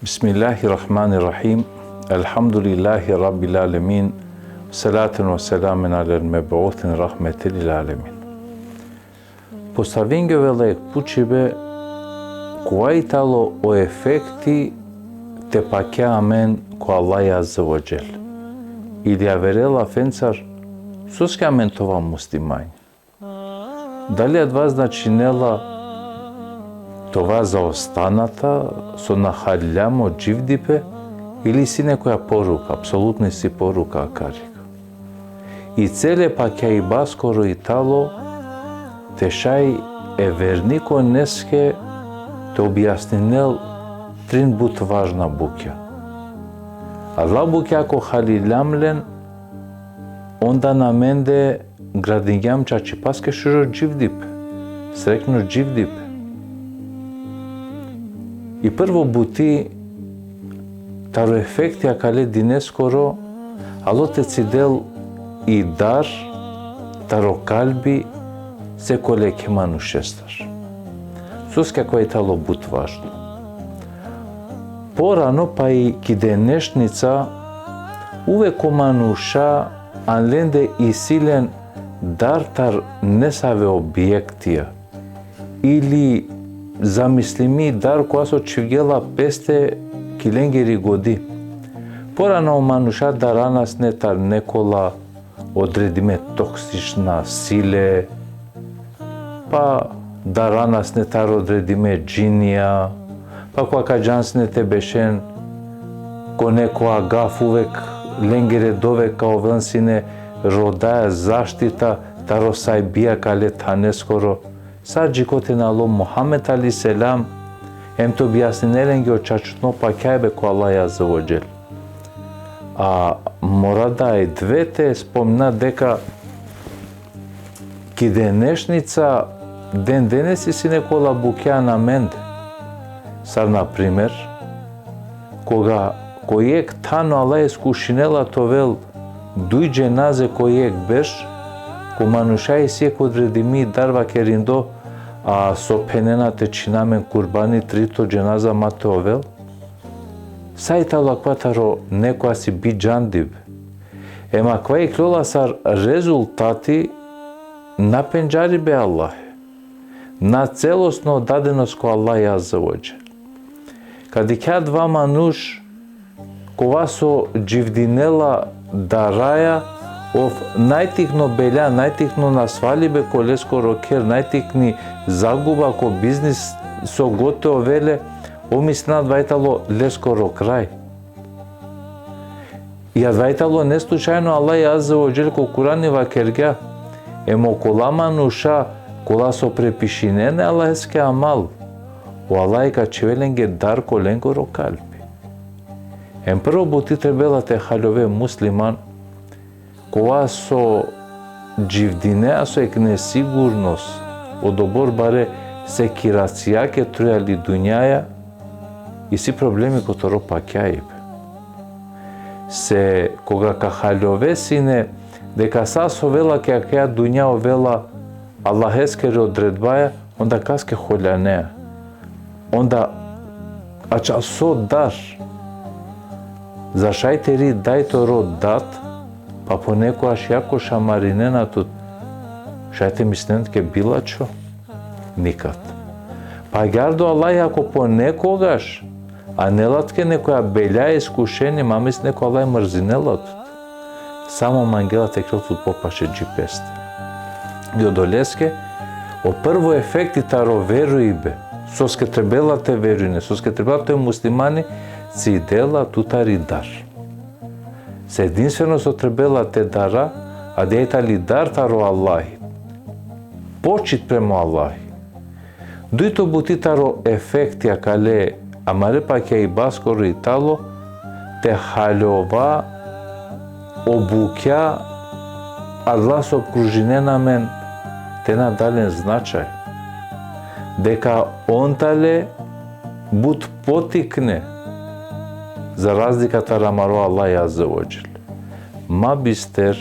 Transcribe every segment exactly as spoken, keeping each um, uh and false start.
Bismillahirrahmanirrahim. Elhamdulillahi Rabbil alemin. Salatun ve selamun alel meb'usin rahmeten lil alemin. Postavingjola jekh pučibe, kova i tano o efekti te pakja amen ko Allah Azze ve Dželle. Ili avere lafencar, soske amen te ova muslimanja? Dali adava značinela te ova zaostanata, so na haliljam o dživdipe, ili isi nekoja poruka, apsolutno isi poruka akari? I cele pakjaibaskoro i tano te šaj e vernikoneske te objasninel trin but važna bukja. Adala bukja ako haliljam len, onda na amende gradingjam čačipaske šužo dživdipe, srekno dživdipe. I prvo buti taro efekti akale dineskoro, alo te cidel i dar taro kalbi sekole jekhe manušestar. Soske akava i tano but važno. Porano pa i ki denešnica uvek o manuša an lende isi len dar tar nesave objektija, ili zamislimi dar kova so čhivgela peste ki lengeri godi. Porano o manuša darana sine tar nekola odredime toksična sile, pa darana sine tar odredime džinija, pa kova ka džan sine te bešen ko nekoja gaf, uvek lengere dove ka ovel sine rodaja, zaštita taro sajbija akale thaneskoro. Sar dži kote na alo Muhammed alejhi selam, em te objasninel lenge o čačutno pakjaibe ko Allah Azze ve Dželle. A mora da i dve te spomna deka ki denešnica den denes isi nekola bukja an amende. Sar na primer, koga ko jekh than o Allah iskušinela te ovel duj dženaze ko jekh berš, ko manuša isi jekh odredimi dar vakerindo, a so phenena te čhina amen kurbani, trito dženaza ma te ovel. Sa i tano akava taro nekoja si bidžandibe. Em akava ikljola sar rezultati na pendžaribe e Allahe, na celosno dadenost ko Allah Azze ve Dželle. Ka dikhja adava manuš kova so dživdinela daraja, ov najtikno belja, najtikno nasvalibe ko leskoro kher, najtikni zaguba ko biznis so god te ovel le, ov mislinela adava i tano leskoro kraj. I adava i tano neslučajno, Allah Azze ve Dželle ko Kurani vakergja, em okola manuša kola so prepišinena e Allaheske amal, o Allah ka čhivel lenge dar ko lengoro kalbi. Em prvo buti trebela te haljove musliman, kova so dživdinea so jekh nesigurnost, odobor bare sekiracijake trujal i dunjaja, isi problemi ko toro pakjaibe. Se koga ka haljove sine deka sa so ovela ki akaja dunja ovela Allaheskere odredbaja, onda kaske holjanea? Onda ača so dar, za šaj te iri daj toro dat, pa ponekogaš jako šamarinena tut, šaj te mislinen tuke bilačho? Nikad. Pa agjaar o Allah ako ponekogaš anela tuke nekoja belja, iskušenje, ma mislinen deka o Allah mrzinela tut. Samo mangela te kerel tut popaše dži peste. I odoleske, o prvo efekti taro verujbe, soske trebela te verujne, soske trebela te muslimani, cidela tutar i dar. Se edinstveno so trebela te dara, adava i tali dar taro Allahi. Počit prema Allahi. Dujto buti taro efekti akale amare pakjaibaskoro i tano te haljova o bukja adala so opkružinena amen, te na da len značaj. Deka on tale but potikne, za razlika taro amaro Allah Azze ve Dželle. Ma bister,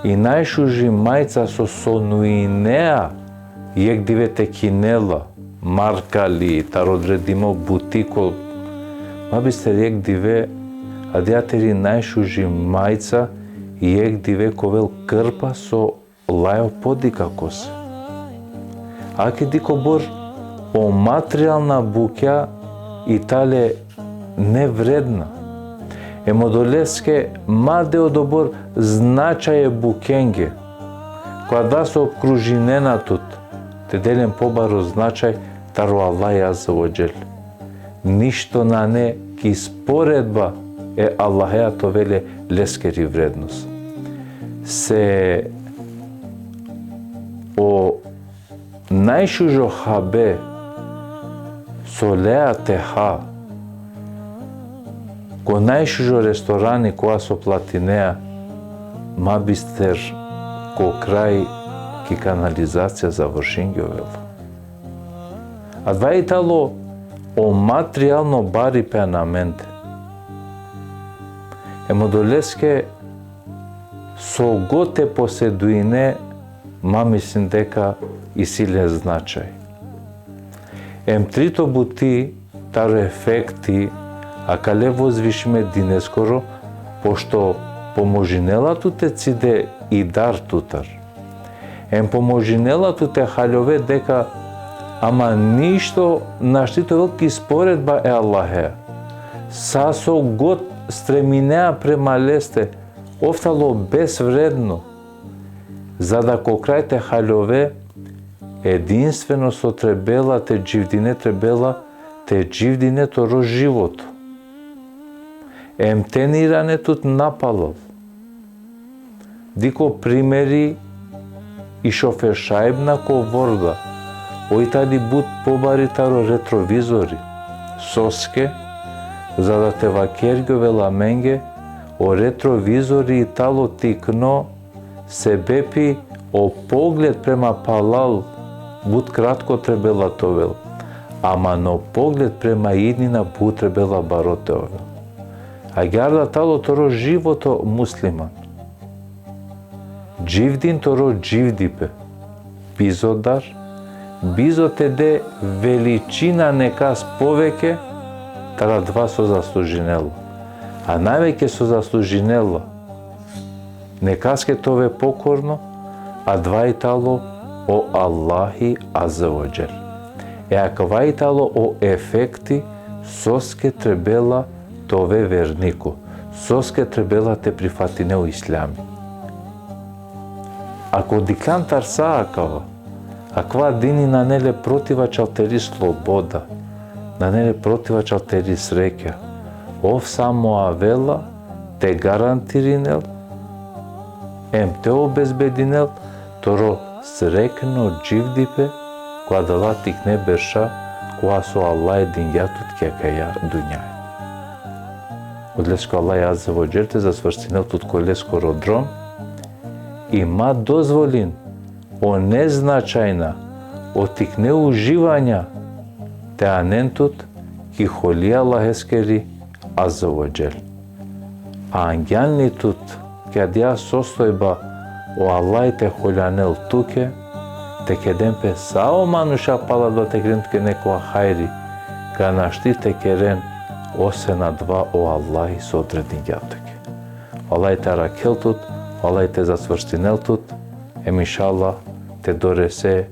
i najšuži majca so sonuinea jekh dive te kinela, markali, taro odredimo butiko, Ma bister jekh dive, adija tiri najšuži majca, jekh dive ka ovel krpa so laja o podikakose. Ake dikh kobor o materijalna bukja i tale nevredna. Em odoleske ma de odobor značaj e bukjenge, koja da so opkružinena tut, te de len pobaro značaj taro Allah Azze ve Dželle. Ništo nane ki sporedba e Allahea te ovel e leskeri vrednost. Se o najšužo habe so lea te ha, ko najšužo restorani kova so platinea, ma bister ko kraj ki kanalizacija završingjovela. Adava i talo o materijalno baripe amende. Em odoleske so god te poseduine, ma mislin deka isi len značaj. Em trito buti taro efekti akale vozvišime dineskoro, pošto pomožinela tut te cide i dar tutar. Em pomožinela tut te haljove deka ama ništo našti te ovel ki sporedba e Allahea. Sa so god streminea prema leste, ov talo bezvredno. Za da ko kraj te haljove, edinstveno so trebela te dživdine, trebela te dživdine toro životo. Em te na irane tut napalal. Dikh o primeri i šofer šajbna ko vorda, oj tali but pobari taro retrovizori. Soske? Za da te vakergjovel amenge, o retrovizori i talo tikno, sebepi o pogled prema palal but kratko trebela te ovel, ama o pogled prema idnina but trebela baro te ovel. Agjaar da talo toro životo musliman. Dživdin toro dživdipe. Bizo dar, bizo te de veličina nekas poveke, taro adava so zaslužinela. A najveke so zaslužinela nekaske te ove pokorno, adava i talo o Allahi Azze ve Dželle. E akava i talo o efekti soske trebela te ove verniko, soske trebela te prifatine o islami. Ako dikhljan tar sa akava, akava dini nane le protiva čal teri sloboda, nane le protiva čal teri srekja. Ov samo avela te garantirinel, em te obezbedinel toro srekno dživdipe, ko adala tikne berša, kova so Allah dingja tut ki akaja dunja. Odoleske Allah Azze ve Dželle te zasvrstinel tut ko leskoro drom, i ma dozvolin o neznačajna, o tikne uživanja te anen tut ki holi Allaheskeri Azze ve Dželle. A angjan li tut ki adija sostojba o Allah te holjanel tuke, te keden pe sa o manuša pala adava te keren tuke nekova hajri, ka našti te keren osven adava o Allah so odredingja tuke. O Allah te arakhel tut, o Allah te zasvrstinel tut, em inšallah te dorese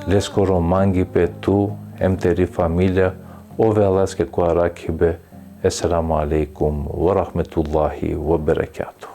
leskoro mangipe tu, em teri familija, ove Allaheske ko arakhibe. Esselamu alejkum ve rahmetullahi ve berekatuhu.